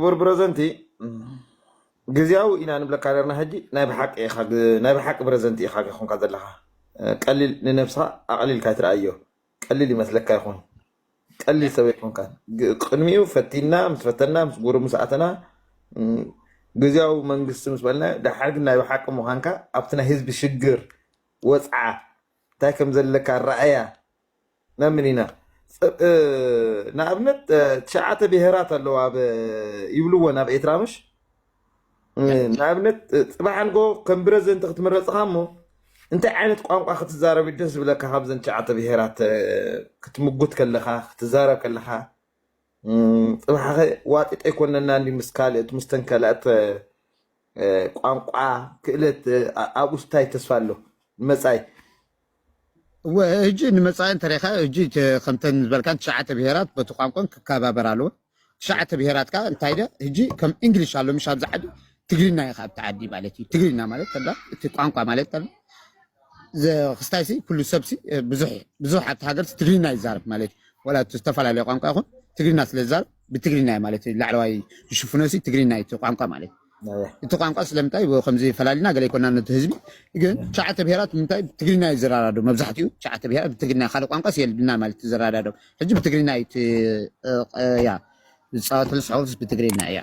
ክቡር ፕረዘንቲ፣ ግዝያዊ ኢና ንብለካ ነርና። ሕጂ ናይ ብሓቂ ኢኻ፣ ግ- ናይ ብሓቂ ፕረዘንቲ ኢኻ ጌርኩምካ ዘለኻ። ቀሊል ንነብስኻ ኣቕሊልካ ትረኣዮ። ቀሊል ይመስለካ ይኹን፣ ቀሊል ሰብ ኣይኮንካን። ግ- ቅድሚኡ ፈቲና ምስ ፈተና ምስ ጉሩ ምስ ኣተና፣ ም፣ ግዝያዊ መንግስቲ ምስ በልና፣ ደሓር ግን ናይ ብሓቂ ምዃንካ ኣብቲ ናይ ህዝቢ ሽግር ወፅዓ እንታይ ከም ዘለካ ረኣያ። ነምን ኢና። ንኣብነት ትሽዓተ ብሄራት ኣለዋ ኣብ ይብልዎ ናብ ኤትራ ምሽ። ንኣብነት ፅባሕ ንጎ ከም ፕረዚደንት ክትምረፅኻ እሞ እንታይ ዓይነት ቋንቋ ክትዛረብ እዩ ደስ ዝብለካ? ካብዘን ትሽዓተ ብሄራት ክትምጉት ከለኻ ክትዛረብ ከለኻ፣ ፅባሕ ኸ ዋጢጥ ኣይኮነና እንዲ ምስ ካልኦት ምስተን ካልኣት ቋንቋ ክእለት ኣብኡስ እንታይ ተስፋ ኣሎ ንመፃኢ? እወ፣ ሕጂ ንመጻኢ እንተሪኻ፣ ሕጂ እቲ ከምተን ዝበልካን ትሽዓተ ብሄራት በቲ ቋንቋን ክከባበር ኣለዎ። ትሽዓተ ብሄራት ከኣ እንታይ ደ ሕጂ ከም እንግሊሽ ኣሎ ምሽ ኣብዚ ዓዲ ትግርኛ ኢኻ ኣብቲ ዓዲ ማለት እዩ። ትግርኛ ማለት ተላ እቲ ቋንቋ ማለት ተላ ዘ- ክስታይሲ ኩሉ ሰብሲ ብዙሕ ብዙሕ ኣብቲ ሃገርሲ ትግርኛ ይዛረብ ማለት እዩ። ወላ እቲ ዝተፈላለየ ቋንቋ ይኹን ትግርኛ ስለ ዝዛረብ ብትግርኛ እዩ ማለት እዩ። ላዕለዋይ ዝሽፍኖ ሲ ትግርኛ እዩ እቲ ቋንቋ ማለት እዩ። እቲ ቋንቋ ስለምንታይ ብ- ከምዚ ፈላሊና ገለ ይኮና ነቲ ህዝቢ ግን ትሽዓተ ብሄራት ምንታይ ትግርኛ እዩ ዝረዳዶ መብዛሕትኡ ትሽዓተ ብሄራት ብትግርኛ ካልእ ቋንቋ የልብና ማለት እዩ ዝረዳዶ ሕጂ ብትግርኛ እዩ እቲ እ- እ- ያ ዝፃወትሉ ስፖርት ብትግርኛ እያ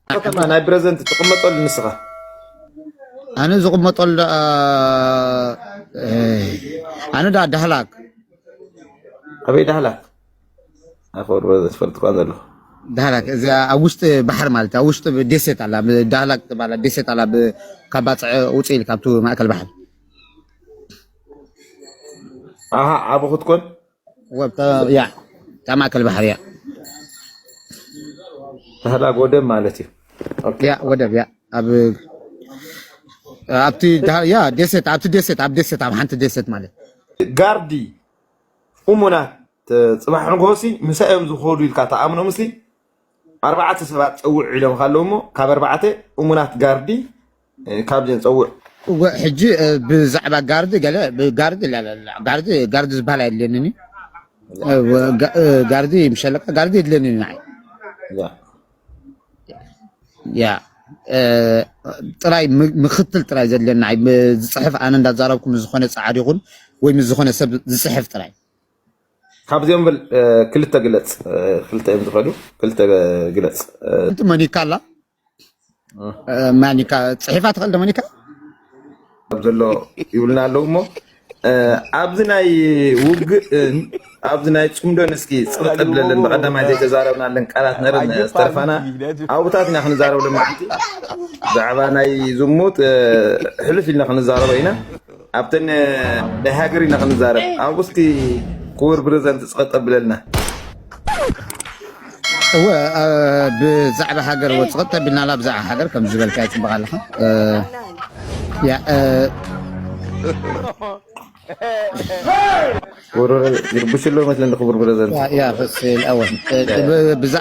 ከተማ ናይ ፕረዚደንት ትቕመጠሉ ንስኻ? ኣነ ዝቕመጠሉ ደኣ እ፣ ኣነ ደኣ ዳህላክ ኣበይ ዳህላክ? ኣፈወርቂ ፕረዚደንት ትፈልጥ እኳ ዘለኹ። ዳህላክ እዚ ኣብ ውሽጢ ባሕሪ ማለት ኣብ ውሽጢ ደሴት ኣላ ብ- ዳህላክ ትባላ ደሴት ኣላ ብ- ካብ ባፅዐ ውፅእ ኢል ካብቱ ማእከል ባሕሪ ኣሃ ዓቢ ክትኮን ወብታ ያ እታ ማእከል ባሕሪ እያ ዳህላክ ወደብ ማለት እዩ። ኦኬ። ያ ወደብ ያ ኣብ ኣብቲ ዳ- ያ ደሴት ኣብቲ ደሴት ኣብ ደሴት ኣብ ሓንቲ ደሴት ማለት ጋርዲ እሙናት ተ- ፅባሕ ንግሆሲ ምሳይ እዮም ዝኸዱ ኢልካ ተኣምኖም ሲ ኣርባዕተ ሰባት ፀውዕ ኢሎም ካለዉ እሞ ካብ ኣርባዕተ እሙናት ጋርዲ እ፣ ካብዘን ፀውዕ እወ ሕጂ እ፣ ብዛዕባ ጋርዲ ገለ ብ- ጋርዲ ላ- ላ- ላ- ጋርዲ ጋርዲ ዝበሃል ኣይድለንን እዩ እ፣ ወ- ጋ- እ፣ ጋርዲ ምሸለካ ጋርዲ የድለንን እዩ ንዓይ ያ። ያ እ፣ ጥራይ ም- ምክትል ጥራይ ዘድለና ኣይ- ም- ዝፅሕፍ ኣነ እንዳዛረብኩ ምስ ዝኾነ ፃዕድ ይኹን ወይ ምስ ዝኾነ ሰብ ዝፅሕፍ ጥራይ ካብዚኦም በል እ፣ ክልተ ግለፅ እ፣ ክልተ እዮም ዝኸዱ ክልተ ግለፅ እ፣ እንት መኒካ ኣላ እ፣ ማኒካ ፅሒፋ ትኽእል ዶ መኒካ ከም ዘሎ ይብሉና ኣለዉ እሞ እ፣ ኣብዚ ናይ ውግእ እ፣ ኣብዚ ናይ ፅምዶ ንስኪ ፅቕጥ ብለለን ብቐዳማይ ዘይተዛረብናለን ቃላት ነረን ዝተርፋና ኣብታት ኢና ክንዛረብ ሎማዓንቲ ብዛዕባ ናይ ዝሙት እ፣ ሕልፍ ኢልና ክንዛረቦ ኢና ኣብተን እ፣ ናይ ሃገር ኢና ክንዛረብ ኣብ ውስቲ ክቡር ፕረዚደንት ፅቕጥ ብለልና እወ እ፣ ብዛዕባ ሃገር ወፅቕጥ ተቢልናላ ብዛዕባ ሃገር ከም ዝበልካ ይፅበቕ ኣለኻ እ፣ ያ እ፣ ወረረ ይርብሽ ኣሎ መስለኒ ክቡር ፕረዚደንት ያ ያ በስ الأول እ፣ ብ- ብዛ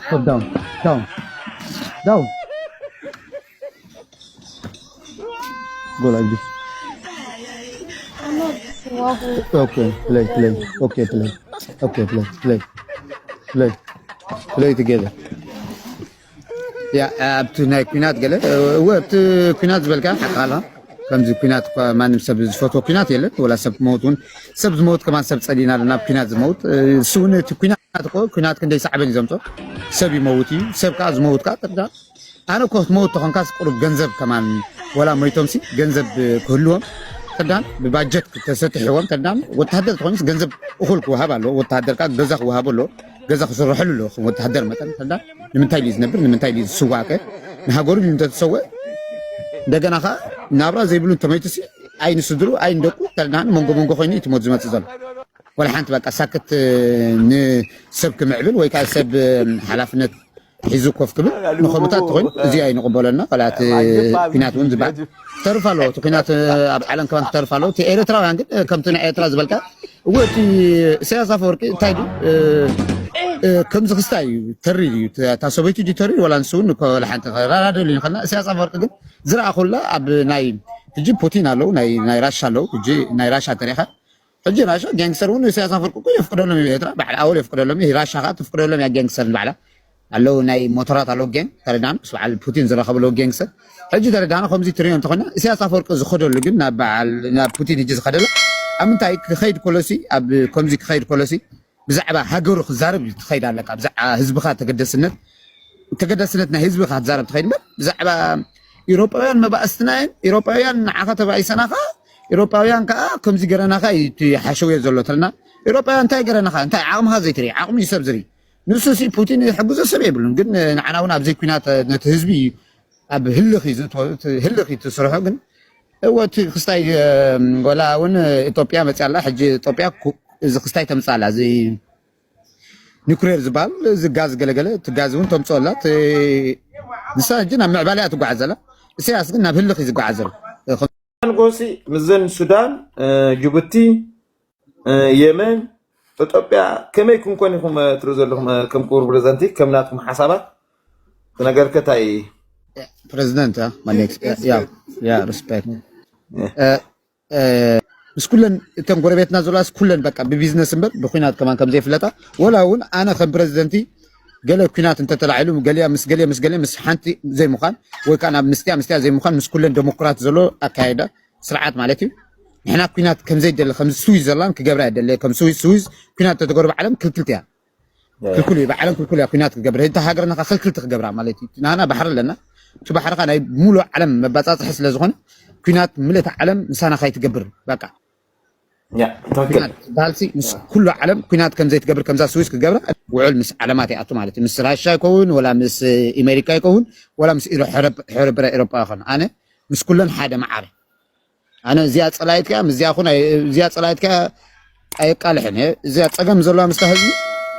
Put down down down Go like this. Okay, play, play. Okay, play. Okay, play, play. Play. Play together. ያ ኣብቲ ናይ ኩናት ገለ እወ ኣብቲ ኩናት ዝበልካ ሓቃላ ከምዚ ኩናት እኳ ማንም ሰብ ዝፈትዎ ኩናት የለን ወላ ሰብ ክመውት እውን ሰብ ዝመውት ከማን ሰብ ፀሊና ናብ ኩናት ዝመውት እሱ እውን እቲ ኩናት እኮ ኩናት ክንደይ ሳዕበን እዩ ዘምፅኦ ሰብ ይመውት እዩ ሰብ ከዓ ዝመውት ከዓ ጥዳ ኣነ እኮ ክትመውት ተኾንካስ ቁሩብ ገንዘብ ከማን ወላ ሞይቶምሲ ገንዘብ ክህልዎም ተዳን ብባጀት ተሰጥሕዎም ተዳን ወታሃደር ተኾይኑስ ገንዘብ እኹል ክወሃብ ኣለዎ ወታሃደር ከዓ ገዛ ክወሃብ ኣለዎ ገዛ ክስረሐሉ ኣለዎ ከም ወታሃደር መጠን ተዳን ንምንታይ ልዩ ዝነብር ንምንታይ ልዩ ዝስዋእ ከ ንሃገሩ ልዩ እንተተሰወ እንደገና ከዓ ናብራ ዘይብሉ እንተመይቱሲ ኣይ ንስድሩ ኣይ ንደቁ ተዳን መንጎ መንጎ ኮይኑ እዩ ትሞት ዝመፅእ ዘሎ ወላ ሓንቲ በቃ ሳክት ንሰብ ክምዕብል ወይ ከዓ ሰብ ሓላፍነት ሒዙ ኮፍ ክብል ንኸምታት ተኾይኑ እዚ ኣይንቕበለና ካልኣት ኩናት እውን ዝበሃል ክተርፍ ኣለዎ እቲ ኩናት ኣብ ዓለም ከማን ክተርፍ ኣለዎ እቲ ኤርትራውያን ግን ከምቲ ናይ ኤርትራ ዝበልካ እወ እቲ ኢሳያስ ኣፈወርቂ እንታይ ድዩ ከምዚ ክስታይ እዩ ተሪር እዩ እታ ሰበይቲ ድዩ ተሪር ወላ ንሱ እውን ወላ ሓንቲ ክራዳደሉ ይኸልና ኢሳያስ ኣፈወርቂ ግን ዝረኣኹላ ኣብ ናይ ሕጂ ፑቲን ኣለዉ ናይ ራሻ ኣለዉ ሕጂ ናይ ራሻ ተሪኻ ሕጂ ራሻ ጋንግስተር እውን ኢሳያስ ኣፈወርቂ እኮ የፍቅደሎም እዩ ኤርትራ ባዕል ኣወል የፍቅደሎም እዩ ራሻ ከዓ ትፍቅደሎም እያ ጋንግስተር ንባዕላ ኣለዉ ናይ ሞተራት ኣለዉ ጌንግ ተረዳን ምስ በዓል ፑቲን ዝረኸብለዉ ጌንግ ሰብ ሕጂ ተረዳና ከምዚ ትሪኦ እንተኾይና ኢሳያስ ኣፈወርቂ ዝኸደሉ ግን ናብ በዓል ናብ ፑቲን ሕጂ ዝኸደሉ ኣብ ምንታይ ክኸይድ ኮለሲ ኣብ ከምዚ ክኸይድ ኮለሲ ብዛዕባ ሃገሩ ክዛረብ ትኸይድ ኣለካ ብዛዕባ ህዝብኻ ተገደስነት ተገደስነት ናይ ህዝብኻ ትዛረብ ትኸይድ እምበር ብዛዕባ ኢሮጳውያን መባእስትና እዮም ኢሮጳውያን ንዓኻ ተባኢሰናኻ ኢሮጳውያን ከዓ ከምዚ ገረናኻ እዩ እቲ ሓሸውዮ ዘሎ ተልና ኢሮጳውያን እንታይ ገረናኻ እንታይ ዓቕምኻ ዘይትርኢ ዓቕሙ እዩ ሰብ ዝርኢ ንሱ ሲ ፑቲን ዝሕግዞ ሰብ የብሉን ግን ንዓና እውን ኣብዚ ኩናት ነቲ ህዝቢ እዩ ኣብ ህልኽ እዩ ዝእትዎ ህልኽ እዩ ትስርሖ ግን እወ እቲ ክስታይ ወላ እውን ኢትዮጵያ መፅያ ኣላ ሕጂ ኢትዮጵያ እዚ ክስታይ ተምፅእ ኣላ እዚ ኒኩሌር ዝበሃል እዚ ጋዝ ገለገለ እቲ ጋዝ እውን ተምፅኦ ኣላ ንሳ ሕጂ ናብ ምዕባለ እያ ትጓዓዝ ዘላ ኢሳያስ ግን ናብ ህልኽ እዩ ዝጓዓዝ ዘሎ ጎሲ ምዘን ሱዳን ጅቡቲ የመን ኢትዮጵያ ከመይ ክንኮን ኢኹም ትርኢ ዘለኹም ከም ክቡር ፕሬዚደንቲ ከም ናትኩም ሓሳባት ነገርከታይ ፕሬዚደንት ያ respect ምስ ኩለን እተን ጎረቤትና ዘለዋስ ኩለን በቃ ብቢዝነስ እምበር ብኩናት ከማን ከም ዘይፍለጣ ወላ እውን ኣነ ከም ፕሬዚደንቲ ገለ ኩናት እንተተላዒሉ ገሊያ ምስ ገሊያ ምስ ገሊያ ምስ ሓንቲ ዘይምዃን ወይ ከዓ ናብ ምስትያ ምስትያ ዘይምዃን ምስ ኩለን ደሞክራት ዘሎ ኣካየዳ ስርዓት ማለት እዩ ንሕና ኩናት ከም ዘይደለ ከም ስዊዝ ዘላን ክገብራ የደለ ከም ስዊዝ ስዊዝ ኩናት ተተገርበ ዓለም ክልክልት እያ ክልኩል እዩ ብዓለም ክልኩል እያ ኩናት ክገብር ህንታ ሃገርና ከዓ ክልክልቲ ክገብራ ማለት እዩ ናና ባሕሪ ኣለና እቲ ባሕርካ ናይ ሙሉእ ዓለም መባፃፅሒ ስለ ዝኾነ ኩናት ምልእቲ ዓለም ምሳና ካይትገብር በቃ ኩናት በሃልሲ ምስ ኩሉ ዓለም ኩናት ከም ዘይትገብር ከምዛ ስዊስ ክገብራ ውዕል ምስ ዓለማት ይኣቱ ማለት እዩ ምስ ራሻ ይከውን ወላ ምስ ኢሜሪካ ይከውን ወላ ምስ ሕብረ ኤሮጳ ይኮን ኣነ ምስ ኩለን ሓደ መዓረ ኣነ እዚኣ ፀላይት ከያ እዚኣ ኩን እዚኣ ፀላይት ከያ ኣየቃልሕን እዚኣ ፀገም ዘለዋ ምስታ ህዝቢ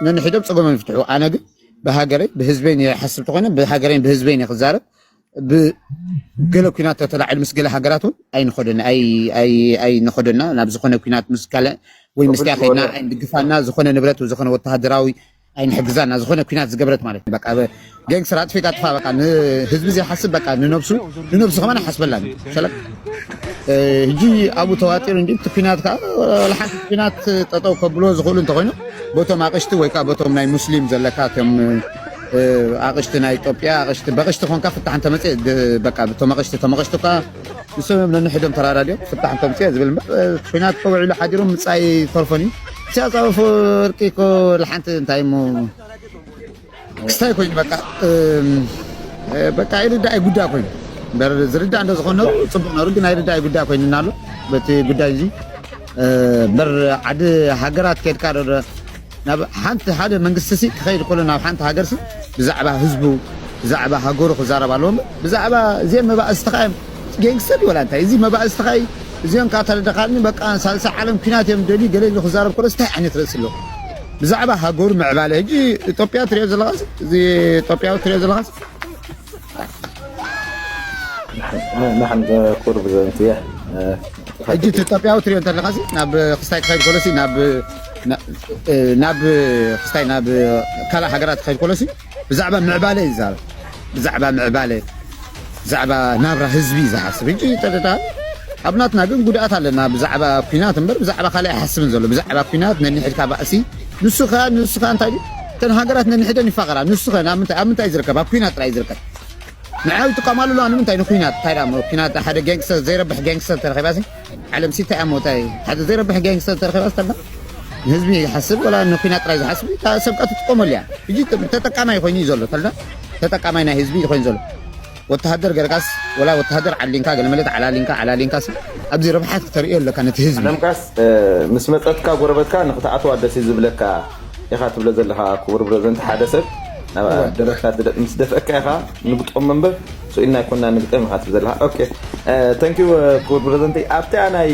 ነንሒዶም ፀገሞም ይፍትሑ ኣነ ግን ብሃገረይ ብህዝበይን ይሓስብ ተኮይነ ብሃገረይን ብህዝበይን ክዛረብ ብገለ ኩናት ተተላዕል ምስ ገለ ሃገራት እውን ኣይንኸደና ኣይንኸደና ናብ ዝኾነ ኩናት ምስ ካልእ ወይ ምስቲያ ከይድና ኣይንድግፋና ዝኾነ ንብረት ዝኾነ ወተሃደራዊ ኣይንሕግዛና ዝኾነ ኩናት ዝገብረት ማለት በቃ ገንግስተር ኣጥፊካ ጥፋ በቃ ንህዝቢ ዘይሓስብ በቃ ንነብሱ ንነብሱ ከማን ኣይሓስበላን ሰለ ሕጂ ኣብኡ ተዋጢሩ እንዲ እቲ ኩናት ከዓ ሓንቲ ኩናት ጠጠው ከብሎ ዝኽእሉ እንተኮይኑ በቶም ኣቅሽቲ ወይ ከዓ በቶም ናይ ሙስሊም ዘለካ ቶም ኣቅሽቲ ናይ ኢትዮጵያ ኣቅሽቲ በቅሽቲ ኮንካ ፍታሕ እንተመፅእ በቃ እቶም ኣቅሽቲ እቶም ኣቅሽቲ ከዓ ንሶም እዮም ነንሕዶም ተራዳድዮም ፍታሕ እንተምፅእ ዝብል እምበር ኩናት ከውዕሉ ሓዲሮም ምፃእ ይተርፎን እዩ ሲያፃ ፈወርቂ እኮ ለሓንቲ እንታይ እሞ ክስታይ ኮይኑ በቃ በቃ ይርዳእ ጉዳይ ኮይኑ በር ዝርዳእ እንደ ዝኾነ ጽቡቅ ነሩ ግን ኣይርዳእ ጉዳይ ኮይኑ እናሎ በቲ ጉዳይ እዚ በር ዓዲ ሃገራት ከድካ ናብ ሓንቲ ሓደ መንግስቲ ሲ ክኸይድ ከሎ ናብ ሓንቲ ሃገር ሲ ብዛዕባ ህዝቡ ብዛዕባ ሃገሩ ክዛረብ ኣለዎም ብዛዕባ እዚኦም መባእስቲ ኻዮም ጌንግስተር ይወላ እንታይ እዚ መባእስቲ ኻይ እዚኦም ካ ተረደኻልኒ በቃ ሳልሳ ዓለም ኩናት እዮም ደልዩ ገለ ኢሉ ክዛረብ ከሎ እንታይ ዓይነት ርእሲ ኣለዎ ብዛዕባ ሃገሩ ምዕባለ ሕጂ ኢትዮጵያ ትሪኦ ዘለኻስ እዚ ኢትዮጵያዊ ትሪኦ ዘለኻስ ንሓን ቁርብ ዘንትያ ሕጂ ኢትዮጵያዊ ትሪኦ እንተለኻሲ ናብ ክስታይ ክኸይድ ከሎሲ ናብ ናብ ክስታይ ናብ ካልእ ሃገራት ክኸይድ ከሎሲ ብዛዕባ ምዕባለ ይዛረብ ብዛዕባ ምዕባለ ብዛዕባ ናብራ ህዝቢ ዝሓስብ ሕጂ ተደዳ ኣብ ናትና ግን ጉድኣት ኣለና ብዛዕባ ኩናት እምበር ብዛዕባ ካልእ ኣይሓስብን ዘሎ ብዛዕባ ኩናት ነንሕድካ ባእሲ ንሱ ከ ንሱ ከ እንታይ እተን ሃገራት ነንሕደን ይፋቀራ ንሱ ከ ኣብ ምንታይ ዝርከብ ኣብ ኩናት ጥራይ ዝርከብ ንዓው ይጥቀማሉ ኣለዋ ንምንታይ ንኩናት እንታይ ዳ ኩናት ሓደ ጋንግስተር ዘይረብሕ ጋንግስተር ተረኺባሲ ዓለም ሲ እንታይ ኣሞ እንታይ ሓደ ዘይረብሕ ጋንግስተር ተረኺባሲ ተላ ንህዝቢ ይሓስብ ወላ ንኩናት ጥራይ ዝሓስብ ሰብ ቃ ትጥቀመሉ እያ ሕጂ ተጠቃማይ ኮይኑ እዩ ዘሎ ተላ ተጠቃማይ ናይ ህዝቢ ኮይኑ ዘሎ ወተሃደር ገርካስ ወላ ወተሃደር ዓሊንካ ገለመለ ዓላሊንካ ዓላሊንካስ ኣብዚ ረብሓት ክተርእዮ ኣለካ ነቲ ህዝቢ ለምካስ ምስ መፀትካ ጎረበትካ ንክትኣትዋ ደስ እዩ ዝብለካ ኢኻ ትብሎ ዘለኻ ክቡር ፕረዚደንት ሓደ ሰብ ናብ ደረትካ ምስ ደፍአካ ኢኻ ንግጦም መንበር ስኢልና ኣይኮና ንግጠም ኢኻ ትብል ዘለኻ ኦኬ thank you ክቡር ፕረዚደንት ኣብታ ናይ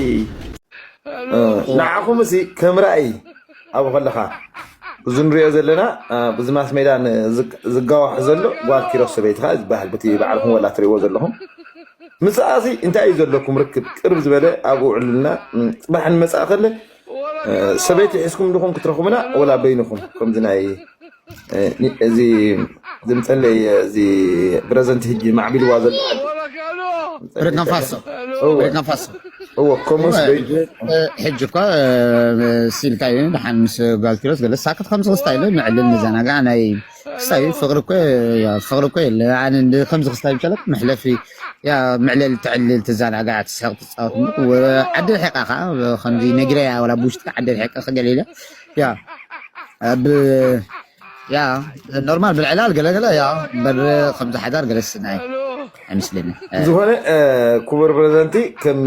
ንዓኹም እሲ ከም ራእይ ኣብኡ ከለኻ እዚ ንሪኦ ዘለና ብዚ ማስ ሜዳ ዝጋዋሕ ዘሎ ጓል ኪሮስ ሰበይትኻ ዝበሃል በቲ ባዕልኹም ወላ ትሪእዎ ዘለኹም ምሳኣሲ እንታይ እዩ ዘለኩም ርክብ ቅርብ ዝበለ ኣብኡ ዕሉልና ፅባሕ ንመፃእ ከለ ሰበይቲ ሒዝኩም ድኹም ክትረኽቡና ወላ በይንኹም ከምዚ ናይ እዚ ዝምፀለይ እዚ ፕረዘንት ህጂ ማዕቢልዋ ዘሎ ሬጋን ፋሶ ሬጋን ፋሶ እዎ ከምኡስ በይኑ ሕጂ እኳ ሲልካ እዩ ድሓን ምስ ጓል ኪሮስ ገለ ሳክት ከም ዝኽስታ ኢለ ንዕልል ንዘናጋዕ ናይ ክስታይ ፍቕሪ እኮ ያ ፍቕሪ እኮ የለ ኣነ እንደ ከምዚ ክስታይ ምሸለት መሕለፊ ያ መዕለል ትዕልል ትዛናጋዕ ትስሕቕ ትፃወት እሞ ወ- ዓዲ ርሒቓ ከዓ ከምዚ ነጊረያ ወላ ብውሽጢ ዓዲ ርሒቐ ክገለ ኢለ ያ ብ ያ ኖርማል ብልዕላል ገለገለ ያ እምበር ከምዚ ሓዳር ገለስ ናይ ኣይመስለኒ ዝኾነ ክቡር ፕረዚደንቲ ከም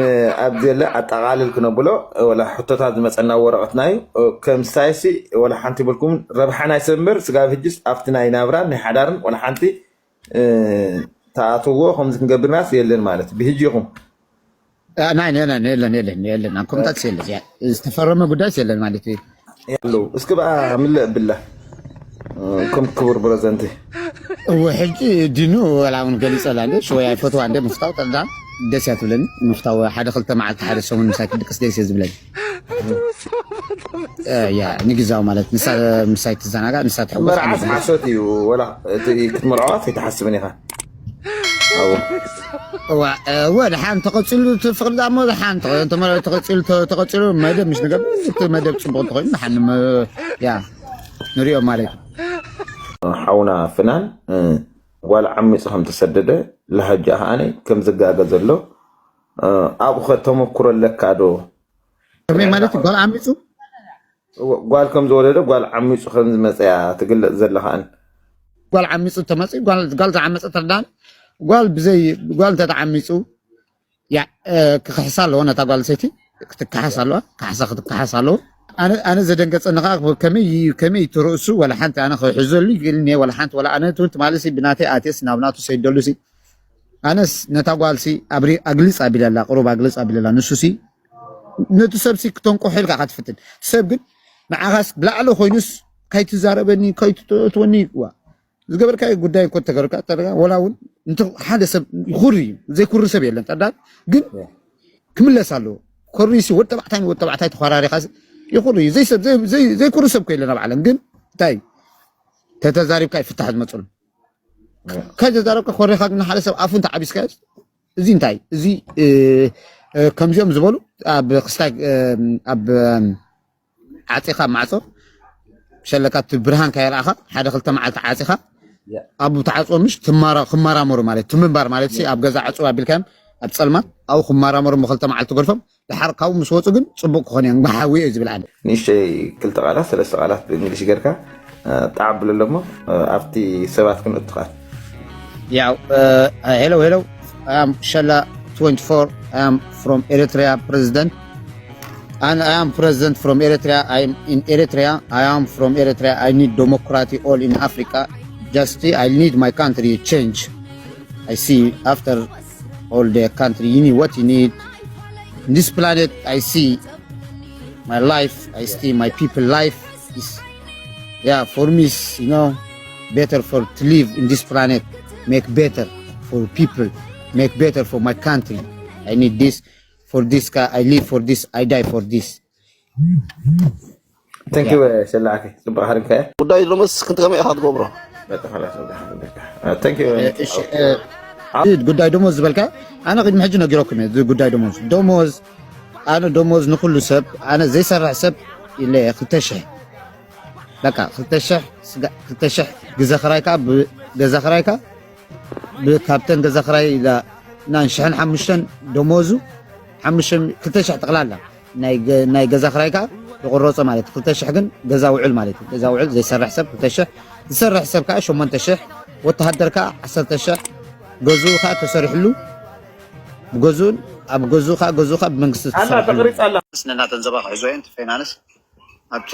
ኣብ ዘለ ኣጠቓልል ክነብሎ ወላ ሕቶታት ዝመፀና ወረቐትና እዩ። ከም ስታይሲ ወላ ሓንቲ ይብልኩም ረብሓ ናይ ሰብ እምበር ስጋብ ሕጅስ ኣብቲ ናይ ናብራን ናይ ሓዳርን ወላ ሓንቲ ተኣትዎ ከምዚ ክንገብርናስ የለን ማለት ብሕጂ ኢኹም ናይ የለን የለን የለን የለን ኣብ ኮምታክስ የለን ያ ዝተፈረመ ጉዳይስ የለን ማለት እዩ ኣለዉ እስኪ በኣ ምለእ ብላ ከም ክቡር ፕረዚደንቲ እወ ሕጂ ዲኑ ወላ እውን ገሊፀላ እንደ ሽወይ ኣይፈትዋ እንደ ምፍታው ጠዳ ደስ እያ ትብለኒ ምፍታው ሓደ ክልተ መዓልቲ ሓደ ሰሙን ምሳይ ክድቅስ ደስ እየ ዝብለኒ ያ ንግዛው ማለት ንሳ ምሳይ ትዘናጋ ንሳ ትሕወስ መርዓስ ሓሶት እዩ ወላ ክትመርዖዋ ከይትሓስብን ኢኻ እዋ ደሓን ተቐፂሉ ፍቅሪ ዳሞ ደሓን ተቐፂሉ ተቐፂሉ መደብ ምሽ ንገብር እቲ መደብ ፅቡቅ እንተኮይኑ ደሓን ያ ንሪኦ ማለት እዩ ሓውና ፍናን ጓል ዓሚፁ ከም ተሰደደ ለሃጃ ከዓነ ከም ዝጋገ ዘሎ ኣብኡ ከ ተመኩሮ ኣለካ ዶ ከመይ ማለት እዩ ጓል ዓሚፁ ጓል ከም ዝወለደ ጓል ዓሚፁ ከም ዝመፀያ ትግለፅ ዘላ ከዓን ጓል ዓሚፁ ተመፂ ጓል ዝዓመፀ ተርዳን ጓል ብዘይ ጓል እንተተዓሚፁ ክክሕሳ ኣለዎ ነታ ጓል ሰይቲ ክትከሓስ ኣለዋ ካሕሳ ክትከሓስ ኣለዎ ኣነ ዘደንገፀኒ ከዓ ከመይ ከመይ ትርእሱ ወላ ሓንቲ ኣነ ክሕዘሉ ይክእል እኒሀ ወላ ሓንቲ ወላ ኣነ ትብል ትማልሲ ብናተይ ኣትየስ ናብ ናቱ ሰይደሉሲ ኣነስ ነታ ጓልሲ ኣግልፅ ኣቢለላ ቅሩብ ኣግልፅ ኣቢለላ ንሱሲ ነቲ ሰብሲ ክተንቆሖ ኢልካ ኢካ ትፍትን ሰብ ግን ንዓኻስ ብላዕሊ ኮይኑስ ካይትዛረበኒ ካይትወኒ ዋ ዝገበርካዮ ጉዳይ እኮ ተገርካ ተደጋ ወላ እውን እንተ ሓደ ሰብ ይኹሪ እዩ ዘይኩሪ ሰብ የለን ጠዳል ግን ክምለስ ኣለዎ ኮሪሲ ወድ ተባዕታይ ወድ ተባዕታይ ተኳራሪኻ ይኹሪ እዩ ዘይሰብ ዘይኩሪ ሰብ እኮ የለን ኣብ ዓለም ግን እንታይ ተተዛሪብካ ይፍታሕ ዝመፅሉ ከይተዛረብካ ኮሪኻ ግን ሓደ ሰብ ኣፉ እንተ ዓቢስካ እዚ እንታይ እዚ ከምዚኦም ዝበሉ ኣብ ክስታይ ኣብ ዓፂኻ ማዕፆ ሸለካ እቲ ብርሃን ከየርኣኻ ሓደ ክልተ መዓልቲ ዓፂኻ ኣብ ተዓፅዎ ምሽ ክመራመሩ ማለት ትምንባር ማለት ኣብ ገዛ ዕፅው ኣቢልካዮም ኣብ ፀልማት ኣብኡ ክመራመሩ ክልተ መዓልቲ ገድፎም ድሓር ካብኡ ምስ ወፁ ግን ፅቡቅ ክኾን እዮም ብሓዊ እዩ ዝብል ሓደ ንእሽተይ ክልተ ቃላት ሰለስተ ቃላት ብእንግሊሽ ጌርካ ጣዕ ብለሎ እሞ ኣብቲ ሰባት ክንእቱ ቃል ያው hello hello I am Shella twenty-four I am from Eritrea president and I am president from Eritrea I am in Eritrea I am from Eritrea I need democracy all in Africa just I need my country change I see after all the country you need what you need in this planet I see my life I see my people life is yeah for me is, you know better for to live in this planet make better for people make better for my country I need this for this I live for this I die for this Thank you ሸላዓከ ጽቡቅ ሓሪፍካያ ጉዳይ ሎምስ ክንተ ከመይ ኢኻ ትገብሮ ጉዳይ ደሞዝ ዝበልካ ኣነ ቅድሚ ሕጂ ነጊረኩም እየ ጉዳይ ደሞዝ ደሞዝ ኣነ ደሞዝ ንኩሉ ሰብ ኣነ ዘይሰርሕ ሰብ ኢለ ክልተ ሽሕ በቃ ክልተ ሽሕ ክልተ ሽሕ ግዘ ክራይካ ገዛ ክራይካ ካብተን ገዛ ክራይ ናን ሽሕን ሓሙሽተን ደሞዙ ክልተ ሽሕ ጠቕላላ ናይ ገዛ ክራይ ከዓ ይቆረፆ ማለት ክልተ ሽሕ ግን ገዛ ውዕል ማለት እዩ ገዛ ውዕል ዘይሰርሕ ሰብ ክልተ ሽሕ ዝሰርሕ ሰብ ከዓ ሸሞንተ ሽሕ ወተሃደር ከዓ ዓሰርተ ሽሕ ገዝኡ ከዓ ተሰሪሕሉ ብገዝኡን ኣብ ገዝኡ ከዓ ገዝኡ ከዓ ብመንግስቲ ተሰሪሕሉ ተቅሪፅ ኣላ ስነናተን ዘባ ክሕዞ እየን ፋይናንስ ኣብቲ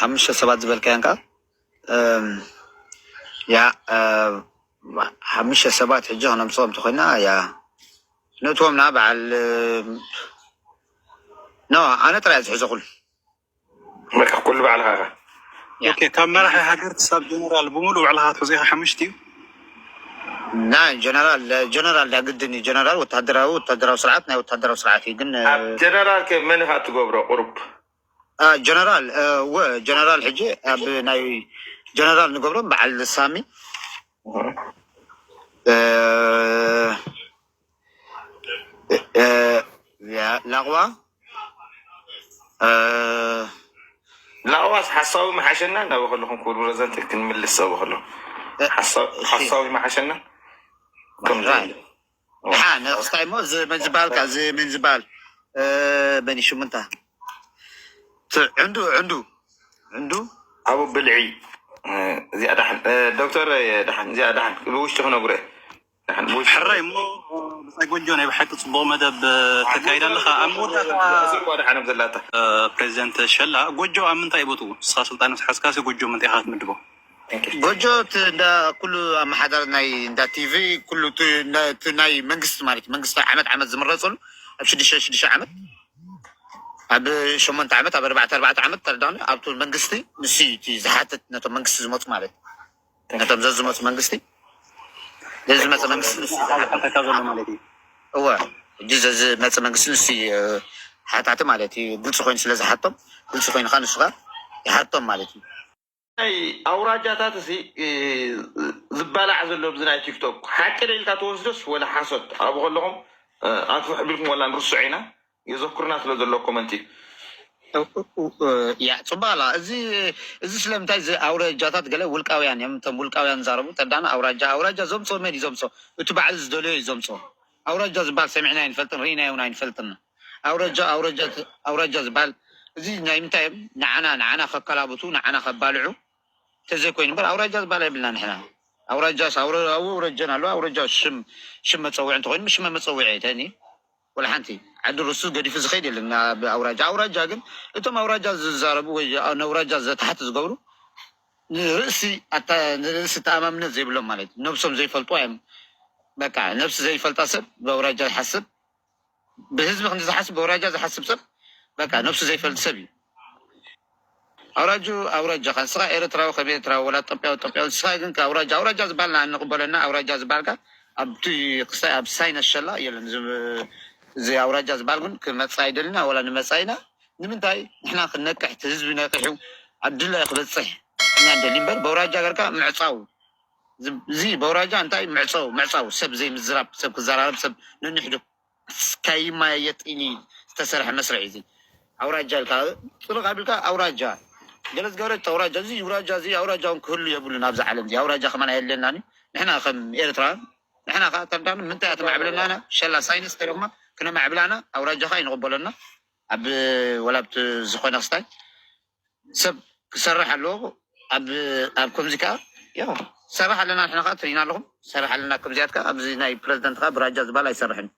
ሓሙሽተ ሰባት ዝበልካያን ከዓ ያ ሓሙሽተ ሰባት ሕጂ ክነምፅኦም ተኮይና ያ ነእትዎም ና በዓል ኖ ኣነ ጥራይ ዝሕዞ ኩሉ በቃ ኩሉ ባዕልኻ ኢኻ ኦኬ ካብ መራሒ ሃገር ክሳብ ጀነራል ብምሉእ ባዕልኻ ትሕዞ ኢኻ ሓሙሽተ እዩ ናይ ጀነራል ጀነራል ዳ ግድን እዩ ጀነራል ወታደራዊ ወታደራዊ ስርዓት ናይ ወታደራዊ ስርዓት እዩ ግን ኣብ ጀነራል ከ መን ኢኻ እትገብሮ ቁሩብ ጀነራል ወ ጀነራል ሕጂ ኣብ ናይ ጀነራል ንገብሮም በዓል ሳሚ ላቕዋ ላዋስ ሓሳዊ መሓሸና ናብ ከለኹም ክቡር ፕረዚደንት ክንምልስ ኣብ ከሎ ሓሳዊ መሓሸና ከም ሓ ነክስታይ ሞ እዚ መን ዝበሃል ካ እዚ መን ዝበሃል በኒ ሽሙንታ ዕንዱ ዕንዱ ዕንዱ ኣብ ብልዒ እዚኣ ዳሓን ዶክተር ዳሓን እዚኣ ዳሓን ብውሽጢ ክነግሮ ሕራይ እሞ ብፃይ ጎጆ ናይ ብሓቂ ፅቡቅ መደብ ተካይዳ ኣለካ ኣብ መወዳእታ ደሓኖም ዘላታ ፕሬዚደንት ሸላ ጎጆ ኣብ ምንታይ ይቦትኡ ንስካ ስልጣን ምስ ሓዝካ ጎጆ ምንታይ ኢካ ትምድቦ ጎጆ እንዳ ኩሉ ኣመሓዳሪ ናይ እንዳ ቲቪ ኩሉ ናይ መንግስቲ ማለት መንግስቲ ዓመት ዓመት ዝምረፀሉ ኣብ ሽዱሽተ ሽዱሽተ ዓመት ኣብ ሸሞንተ ዓመት ኣብ ኣርባዕተ ኣርባዕተ ዓመት ተረዳኒ ኣብቱ መንግስቲ ንሱ እዩ ዝሓትት ነቶም መንግስቲ ዝመፁ ማለት ነቶም ዘዝመፁ መንግስቲ ዘዝመፀ መንግስቲ ንሱ እዩ ዝሓትት። እወ ሕጂ ዘዝመፀ መንግስቲ ንሱ እዩ ሓታቲ ማለት እዩ። ግልፂ ኮይኑ ስለዝሓቶም ግልፂ ኮይኑ ከዓ ንሱ ከዓ ይሓቶም ማለት እዩ። ናይ ኣውራጃታት እዚ ዝባላዕ ዘሎ ብዚ ናይ ቲክቶክ ሓቂ ደ ኢልካ ተወስዶስ ወላ ሓሶት ኣብኡ ከለኹም ኣትፍሕ ቢልኩም ወላ ንርስዖ ኢና የዘኩርና ስለ ዘሎ ኮመንቲ ያ ፅቡቅ ኣላ እዚ እዚ ስለምንታይ እዚ ኣውረጃታት ገለ ውልቃውያን እዮም እቶም ውልቃውያን ዛረቡ ተዳና ኣውራጃ ኣውራጃ ዘምፅኦ መን እዩ ዘምፅኦ እቲ ባዕሉ ዝደልዮ እዩ ዘምፅኦ ኣውራጃ ዝበሃል ሰሚዕና ኣይንፈልጥን ርኢና እውን ኣይንፈልጥን ኣውራጃ ኣውራጃ ኣውራጃ ዝበሃል እዚ ናይ ምንታይ እዮም ንዓና ንዓና ከከላብቱ ንዓና ከባልዑ ተዘይኮይኑ እምበር ኣውራጃ ዝበሃል የብልና ንሕና ኣውራጃ ኣውረጀን ኣሎ ኣውረጃ ሽም ሽም መፀውዒ እንተኮይኑ ሽመ መፀውዒ ተኒ ወላ ሓንቲ ዓዲ ርሱ ገዲፉ ዝኸይድ የለን ናብ ኣውራጃ ኣውራጃ ግን እቶም ኣውራጃ ዝዛረቡ ወይ ነውራጃ ዘተሓት ዝገብሩ ንርእሲ ንርእሲ ተኣማምነት ዘይብሎም ማለት ነብሶም ዘይፈልጡ እዮም በቃ ነብሲ ዘይፈልጣ ሰብ ብኣውራጃ ዝሓስብ ብህዝቢ ክንዲ ዝሓስብ ብኣውራጃ ዝሓስብ ሰብ በቃ ነብሱ ዘይፈልጥ ሰብ እዩ ኣውራጁ ኣውራጃ ካ ንስኻ ኤርትራዊ ከም ኤርትራዊ ወላ ጦጳያዊ ጦጳያዊ ንስኻ ግን ኣውራጃ ኣውራጃ ዝበሃል ንኣንቕበለና ኣውራጃ ዝበሃል ካ ኣብቲ ክስታይ ኣብ ሳይነስ ሸላ የለን እዚ ኣውራጃ ዝበሃል ግን ክመፅእ ኣይደልና ወላ ንመፃ ኢና ንምንታይ ንሕና ክንነቅሕ እቲ ህዝቢ ነቂሑ ኣብ ድላዩ ክበፅሕ ኢና ንደሊ እምበር በውራጃ ገርካ ምዕፃው እዚ በውራጃ እንታይ ምዕፃው ምዕፃው ሰብ ዘይምዝራብ ሰብ ክዘራረብ ሰብ ነንሕዱ ከይማየጥኒ ዝተሰርሐ መስርዕ እዚ ኣውራጃ ኢልካ ጥርቕ ኣቢልካ ኣውራጃ ገለ ዝገበረት ኣውራጃ እዚ ውራጃ እዚ ኣውራጃ እውን ክህሉ የብሉን ኣብዚ ዓለም እዚ ኣውራጃ ከማን ኣየለናኒ ንሕና ከም ኤርትራ ንሕና ከዓ ተርዳኑ ምንታይ እያ ተማዕብለናና ሸላ ሳይንስ ተደማ ክነማዕብላና ኣውራጃ ከዓ ይንቕበለና ኣብ ወላ ኣብቲ ዝኾነ ክስታይ ሰብ ክሰርሕ ኣለዎ ኣብ ኣብ ከምዚ ከዓ ያው ሰራሕ ኣለና ንሕና ከዓ ትሪና ኣለኹም ሰራሕ ኣለና ከምዚኣት ከዓ ኣብዚ ናይ ፕረዚደንት ከዓ ብራጃ ዝበሃል ኣይሰርሕን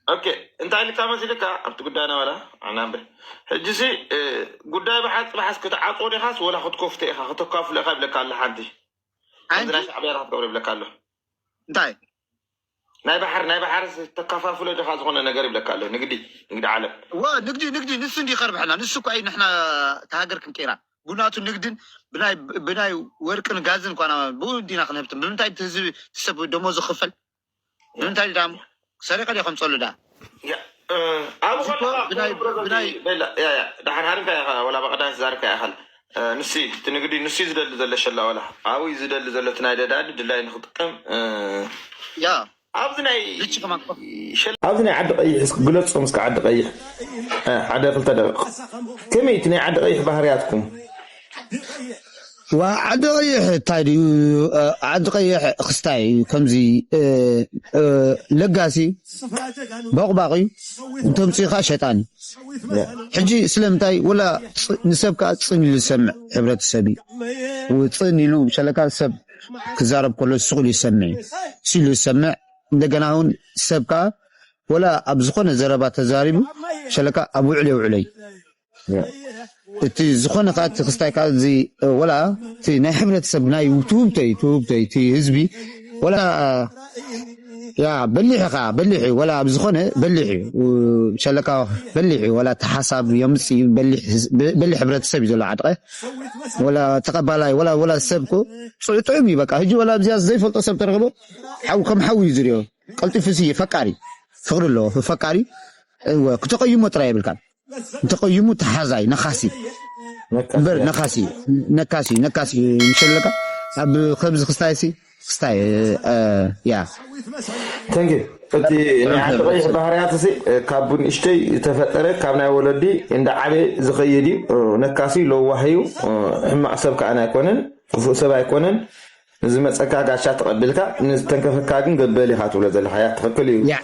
ኦኬ እንታይ ኢልካ መሲልካ ኣብቲ ጉዳይና ዋላ ኣናምበ ሕጂ ሲ ጉዳይ ብሓፅ ብሓስ ክትዓፅዎ ዲኻስ ወላ ክትከፍቶ ኢኻ ከተካፍሎ ኢኻ ይብለካ ኣሎ ሓንቲ ከምዚ ናይ ሻዕብያ ክትገብሮ ይብለካ ኣሎ እንታይ ናይ ባሕር ናይ ባሕር ተካፋፍሎ ድኻ ዝኾነ ነገር ይብለካ ኣሎ ንግዲ ንግዲ ዓለም እዋ ንግዲ ንግዲ ንሱ እንዲ ከርብሐና ንሱ እኳ እዩ ንሕና ተሃገር ክንቀይራ ጉናቱ ንግድን ብናይ ብናይ ወርቅን ጋዝን ኳና ብኡ እንዲና ክንህብትም ብምንታይ ህዝቢ ትሰብ ደሞ ዝኽፈል ብምንታይ ዳ ሰሪቀ ዲ ከምፀሉ ዳ ኣብ ዳሓር ሃርንካ ኢኻ ወላ በቀዳይ ትዛርካ ኢኻ ንሲ እቲ ንግዲ ንሲ ዝደሊ ዘሎ ሸላ ወላ ኣብይ ዝደሊ ዘሎ እቲ ናይ ደዳዲ ድላይ ንክጥቀም ያ ኣብዚ ናይ ኣብዚ ናይ ዓዲ ቀይሕ ግለፆም እስከ ዓዲ ቀይሕ ሓደ ክልተ ደቂቕ ከመይ እቲ ናይ ዓዲ ቀይሕ ባህርያትኩም ዋ ዓዲ ቀይሕ እንታይ ድዩ ዓዲ ቀይሕ ክስታይ እዩ ከምዚ ለጋሲ ቦቕባቕ እዩ እንተምፅኡ ከዓ ሸጣን እዩ ሕጂ ስለምንታይ ወላ ንሰብ ከዓ ፅን ኢሉ ዝሰምዕ ሕብረተሰብ እዩ ፅን ኢሉ ሸለካ ሰብ ክዛረብ ከሎ ስቕ ኢሉ ይሰምዕ እዩ ስኢሉ ዝሰምዕ እንደገና እውን ሰብ ከዓ ወላ ኣብ ዝኾነ ዘረባ ተዛሪቡ ሸለካ ኣብ ውዕል የውዕሎ እዩ እቲ ዝኾነ ከዓ እቲ ክስታይ ከዓ እዚ ወላ እቲ ናይ ሕብረተሰብ ናይ ትውብተይ ትውብተይ እቲ ህዝቢ ወላ ያ በሊሕ ከዓ በሊሕ እዩ ወላ ኣብ ዝኾነ በሊሕ እዩ ሸለካ በሊሕ እዩ ወላ እቲ ሓሳብ የምፅ እዩ በሊሕ ህዝ- በ- በሊሕ ሕብረተሰብ እዩ ዘሎ ዓድቀ ወላ ተቐባላይ ወላ ወላ ሰብ ኮ ጥዑ- ጥዑም እዩ በቃ ህጂ ወላ ኣብዚኣ ዘይፈልጦ ሰብ ተረኽቦ ሓው ከም ሓው እዩ ዝሪኦ ቀልጢፉ ሲ ፈቃሪ ፍቅሪ ኣለዎ ፈቃሪ እወ፣ ክተቐይሞ ጥራይ የብልካን እንተቐይሙ ተሓዛይ ነኻሲ እምበር ነኻሲ ነካሲ ነካሲ ምሸለካ ኣብ ከምዚ ክስታይሲ ክስታይ እ፣ ያ Thank you. እቲ ናይ ዓዲ ቀይሕ ባህርያት እዚ ካብ ንእሽተይ ዝተፈጠረ ካብ ናይ ወለዲ እንዳ ዓበ ዝኸይድ እዩ። ነካሲ ለዋህ እዩ። ሕማቕ ሰብ ከኣ ኣይኮነን፣ ክፉእ ሰብ ኣይኮነን። ንዝመፀካ ጋሻ ተቐቢልካ ንዝተንከፈካ ግን ገበል ኢኻ ትብሎ ዘለኻ እያ። ትኽክል እዩ። ያ